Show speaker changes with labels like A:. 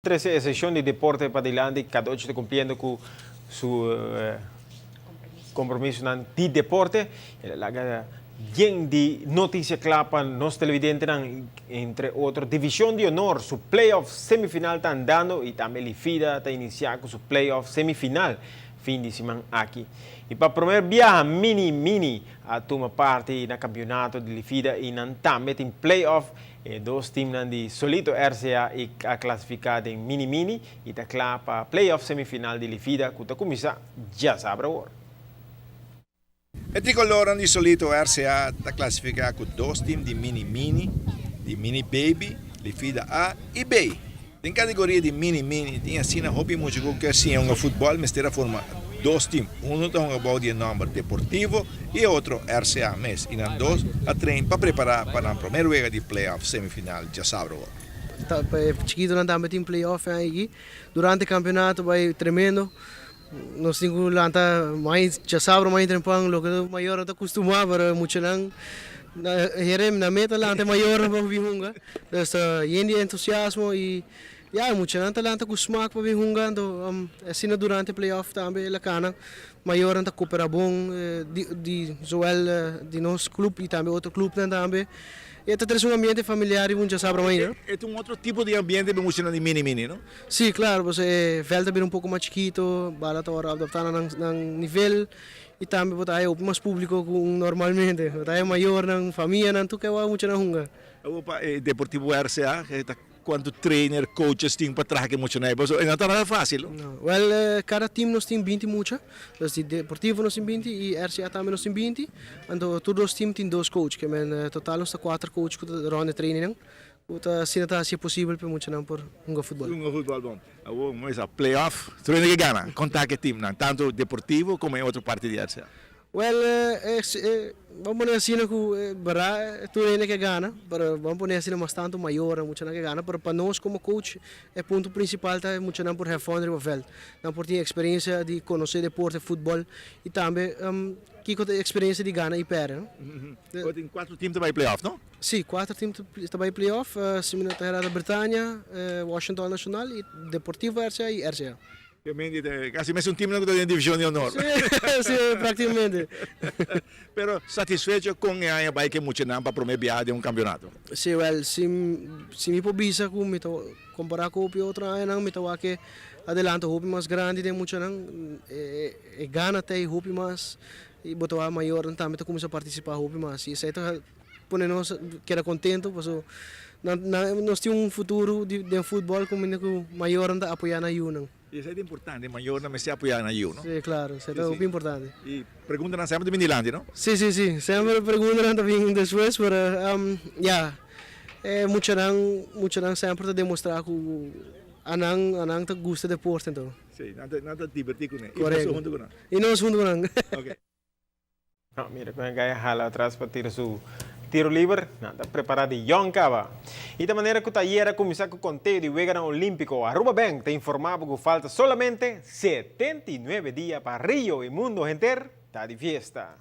A: Trece e sesion di deporte padilanti Cadochi ta cumpliendo cu su compromisonan di deporte. El a laga yen di noticia cla pa nos televidentenan, entre otro Division di Honor su playoff semifinal ta andando y tambe Lifida ta inicia cu su playoff semifinal fin di siman aki. Y pa promer biaha Mini Mini a tuma parti na campeonato di Lifida y nan tambe tin playoff. E dos teamnan di Solito RCA y a clasifica den Mini Mini y ta cla pa playoff semifinal di Lifida cu ta cuminsa djasabra awor.
B: E tricolornan di Solito RCA ta clasifica cu dos team di Mini Mini, di Mini Baby, Lifida A y B. Den categoria di Mini Mini tin asina hopi mucha cu kier siña hunga futbol mester a forma dos team, uno ta hunga bou di e nomber Deportivo y e otro RCA mes y nan dos a train pa prepara pa nan promer wega di playoff semifinal djasabra awor.
C: Ta pa e chikitonan tambe tin playoff aki durante campeonato bai tremendo nos tin cu lanta mai djasabra mai trempan loke mayornan ta custuma pero muchanan na herem na meta lanta e mayornan pa bin hunga dus ta yen di entusiasmo y ya e muchanan ta lanta cu smak pa bin hunga anto asina durante playoff tambe e lakanan mayornan ta coopera bon di di zowel di nos club y tambe otro clubnan tambe y e ta trece un ambiente familiar riba un djasabra mainta.
B: E ta un otro tipo di ambiente pa e muchanan di mini mini no?
C: Sí, claro, pasobra e veld ta bira un poco mas chikito, bala ta wòrdu adaptá na nan nan nivel y tambe bo ta haya hopi mas público ku un normalmente. Bo ta haya mayornan, famianan, tur ke wou muchanan hunga.
B: Awor pa e Deportivo RCA, ta kuantu trainer, coaches tin pa traha ku e muchanan ei? Pasobra e no ta nada fácil, no?
C: No. Wèl, kada team nos tin binti mucha. Dus di Deportivo nos tin binti y RCA tambe nos tin binti. Anto tur dos team tin dos coach, ke men total nos ta kuater coach ku ta rònt e trainingnan. Ku ta asina ta hasi posibel pa e muchanan por hunga futbòl.
B: Hunga futbòl bon. Awor mi sa play-off, tur hende ke gana. Kon ta ku e teamnan, tantu Deportivo komo e otro parti di RCA?
C: Wèl, ban pone asina ku bèrdat tur hende ke gana, pero ban pone asina mas tantu mayornan, muchanan ke gana, pero pa nos komo coach e punto prinsipal ta e muchanan por have fun riba vèlt. Nan por tin eksperensia di konosé deporte futbòl i tambe kiko ta e eksperensia di gana i pèrdè, no?
B: Bo tin kuatro team ta bai play-off, no?
C: Sí, kuater team ta bai play-off, si mi no ta herá ta Britania, Washington Nacional i Deportivo RCA i RCA.
B: Realmente ta kasi mesun teamnan ku ta den division di honor.
C: Sí, sí, praktikamente.
B: Pero satisfecho kon e aña bai ku e muchanan pa promé biaha den un kampionato?
C: Sí, wèl, si si mi por bisa ku mi ta kompará ku hopi otro añanan mi ta wak e adelanto hopi mas grandi den muchanan, e gana ta ei hopi mas i bo ta wak mayornan tambe ta kuminsá partisipá hopi mas i esei ta Pone nos keda contento paso nos tin un futuro den futbol caminda cu mayornan ta apoya nan yiunan.
B: Y esey ta importante, mayornan mester apoya nan yiu, no?
C: Si, claro, esey ta hopi importante.
B: Y preguntanan semper ta bin dilanti, no?
C: Si, si, si, semper preguntanan ta bin despues, pero ya, e muchanan, muchanan semper ta demostra cu anan, anan ta gusta deporte anto.
B: Si, nan ta, nan ta diverti cune. Y nos hunto cu nan.
C: Y nos hunto cu nan.
B: Ok.
A: No, mira con e gaya hala atras pa tira su tiro liber. Nan ta prepara di yong caba. Y ta manera cu ta ayer a cuminsa cu conteo di Weganan Olimpico. Aruba Bank ta informa bo cu falta solamente 79 dia pa Rio y mundo henter ta di fiesta.